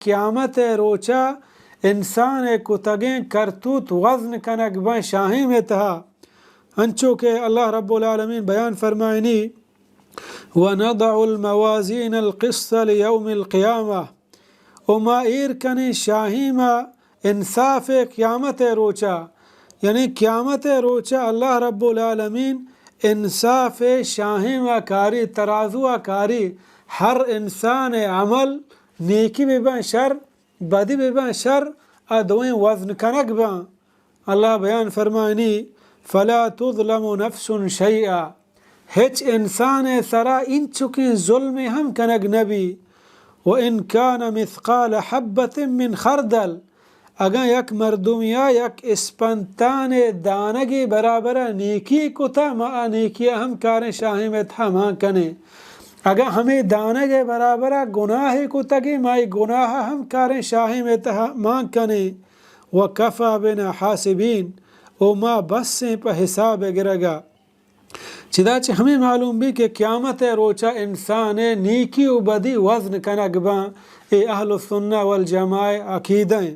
قیامت ءِ روچا انسان ءِ کتگیں کرتوت وزن کنگ بنت شاہیم ءِ تہا۔ انچو کہ اللہ رب العالمین بیان فرمائنی، ونضع الموازین القسط لیوم القیامہ، و ما ایر کنیں شاہیم ءَ انصاف ءِ قیامت ءِ روچا، یعنی قیامت ءِ روچا اللہ رب العالمین انصاف ءِ شاہیم ءَ کاری، ترازو ءَ کاری، ہر انسان ءِ عمل، نیکی بہ بنت شر، بدی بہ بنت شر، آ دوئیں وزن کنگ بنت۔ اللہ بیان فرمائنی، فلا تظلم نفس شیئا، ہچ انسان ءِ سرا انچکیں ظلمے ہم کنگ نہ بی۔ و ان کان مثقال حبۃ من خردل، اگاں یک مردمیا یک اسپنتان ءِ دانگے برابرا نیکی کتا، ما آ نیکیا ہم کاریں شاہیم ءِ تہا مان کنیں۔ اگاں ہمے دانگ ءِ برابرا گناہے کتگے، ما اے گناہ ہم کاریں شاہیم ءِ تہا مان کنیں۔ وکفی بنا حاسبین، و ما بس ایں پہ حساب گرگا۔ چدا چہ ہمے معلوم بی کہ قیامت ءِ روچا انسان ءِ نیکی و بدی وزن کنگ بنت، اے اہل السنہ والجماعہ ءِ عقیدہ ایں۔